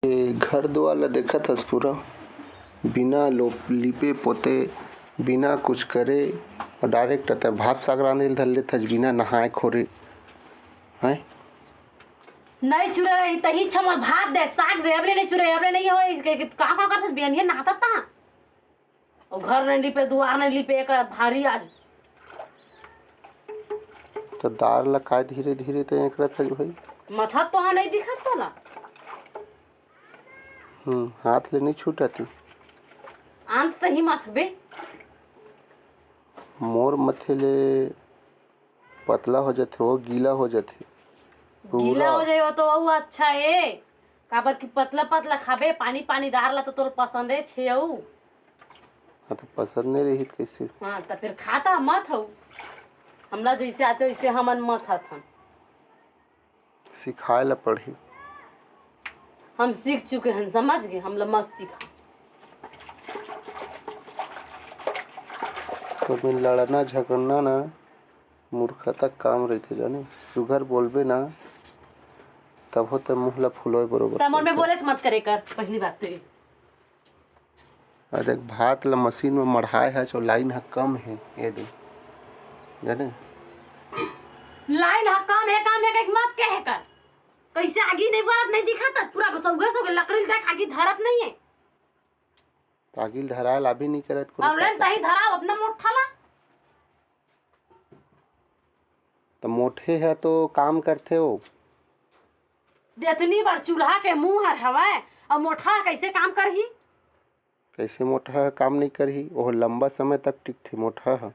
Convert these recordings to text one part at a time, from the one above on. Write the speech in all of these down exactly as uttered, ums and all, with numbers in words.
ये घर दुआर ल देखत हस पूरा, बिना लो-, लिपे पोते, बिना कुछ करे, अउ direct त भात साग रांधे ल धर लेथस, बिना नहाए खोरे। हैं? नहीं चुरे रही, तही छमल भात दे, साग दे, अबले नहीं चुरे, अबले नहीं होय, के, के, का, का करथस, बिहनिया नहाता ता? अउ घर नहीं लिपे, दुआर नहीं लिपे, एक भारी आज। त दार ल काय धीरे धीरे ते एकरत हस भाई? मथत तो हा नहीं दिखत तोला। हम्म, हाथ ले नहीं छूटत हे। अंत तही मथबे। मोर मथे ले पतला हो जाथे, वो गीला हो जाथे। गीला पूरा। हो जाए, वो तो वो अच्छा ए। काबर कि पतला पतला खाबे, पानी पानी दार ला तो तोर पसंद ए छे अउ। हाँ, तो पसंद नहीं रही त कैसे? हाँ, तो फिर खाता मत हऊ। हमला जैसे आते वैसे हमन मत हथन। सिखाए ला पड़ही। हम सीख चुके हन, समझ गे, हमला मत सिखा। तो में लड़ना झगड़ना ना मूर्खता काम रहिथे जाने। सुघर बोलबे ना, तभो ते मुंह ला फुलोय बरोबर त मन में करथे। बोलेच मत करे कर, पहली बात तो ये। आ देख, भात ल मशीन में मढ़ाए हे, जो लाइन ह कम हे, ये दे, जाने? लाइन ह कम हे, कम हे, कहिके मत कहे कर। कैसे आगी नहीं बरत, नहीं दिखत, पूरा सौगे सौगे लकड़ी ल देख, आगी धरत नहीं है। त आगी ल धराए ल अभी नहीं करत कोनो अउ लेन काका। तही धराओ अपना मोठा ला। त मोठे ह तो काम करथे ओ। देतनी बार चूल्हा के मुंह हर हवय, अउ मोठा ह कैसे काम करही? कैसे मोठा ह काम नहीं करही? ओह लंबा समय तक टिकथे मोठा ह।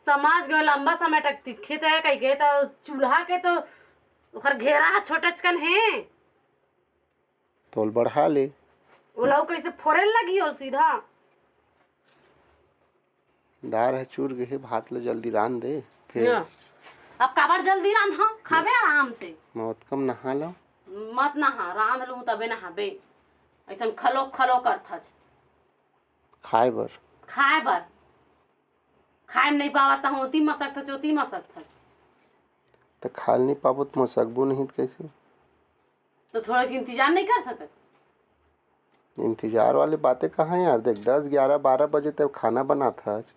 समझ गए, लंबा समय तक टिकथे कहिके, त चूल्हा के तो ओकर घेरा ह छोटेचकन हे। तोल बढ़ा ले। ओला अउ कैसे फोड़े लगही ओ सीधा? दार ह चूर गे हे, भात ल जल्दी रांध दे, फिर। हाँ। अब काबर जल्दी रांध, हाँ, खाबे आराम से। मैं ओतकम नहा ला। मत नहा, रांध लूँ तबे नहाबे। ऐसन खलो खलो करथच। खाए बर। खाए बर। खाए म नहीं पावत त होती मसकथच, ओती मसकथच। त खाए ल नहीं पाबो त मसकबो नहीं त कैसे? तो थोड़ा के इंतजार नहीं कर सकत? इंतजार वाले बातें कहाँ यार, देख, दस, ग्यारह, बारह बजे तक खाना बनात हस,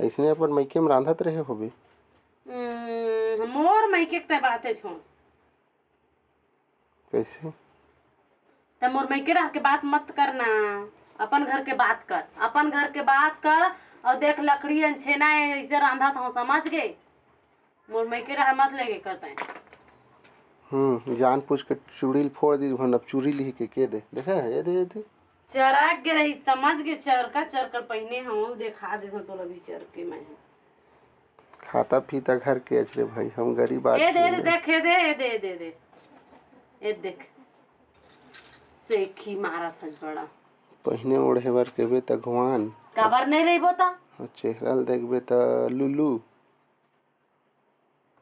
ऐसने अपन मइके में रांधत रहे होबे। हम्म, मोर मइके के तय बातें छोड़। कैसे? त मोर मइके रह के बात मत करना, अपन घर के बात कर, अपन घर के बात कर। और देख, लकड़ी अनछेना है, ऐसे रांधत हूँ, समझ गए? मोर मइके रहा मत लेके करता है। हम्म, जान पूछ के चूड़ी ल फोड़ दी, अब चूड़ी लिही के, के दे, देखा है, ये दे, ये दे। चरक गे रही, समझ गे, चरका चरकर पहिने हूँ, देखा दे तोला भी चरके मैं। खाता पीता घर के अच रे भाई, हम गरीब ए दे, ए दे, आदमी। देख, ए दे, ए दे, ए दे, दे। ए देख, सेखी मारत हस बड़ा। पहिने ओढ़े बर केबे त अगवान। काबर नहीं रहिबो त? और चेहरा ल देखबे त लुलू।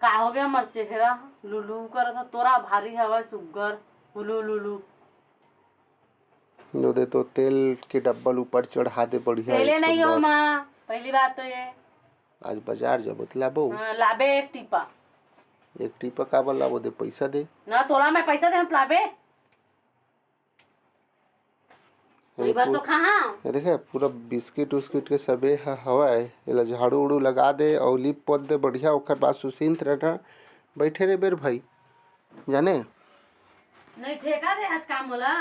का हो गया हमर चेहरा? लुलू करत ह, तोरा भारी हवय सुग्घर, हुलू लुलू। लो दे तो तेल के डब्बल ऊपर चढ़ा दे, बढ़िया तेले एक नहीं हो नंबर। माँ, पहली बात तो ये। आज बाजार जबो त लाबो। हाँ, लाबे एक टीपा। एक टीपा काबर लाबो दे, पैसा दे। ना, तोला मैं पैसा दे त लाबे। ये एक बार तो पू-, कहाँ? ये देखे, पूरा बिस्किट उस्किट के सबे ह-, हवय। एला झाड़ू उड़ू लगा दे अउ लीप पोत दे बढ़िया, ओकर बाद सुसिंत रहना। बैठे रे बेर भाई, जाने? नहीं, ठेका दे आज काम मोला।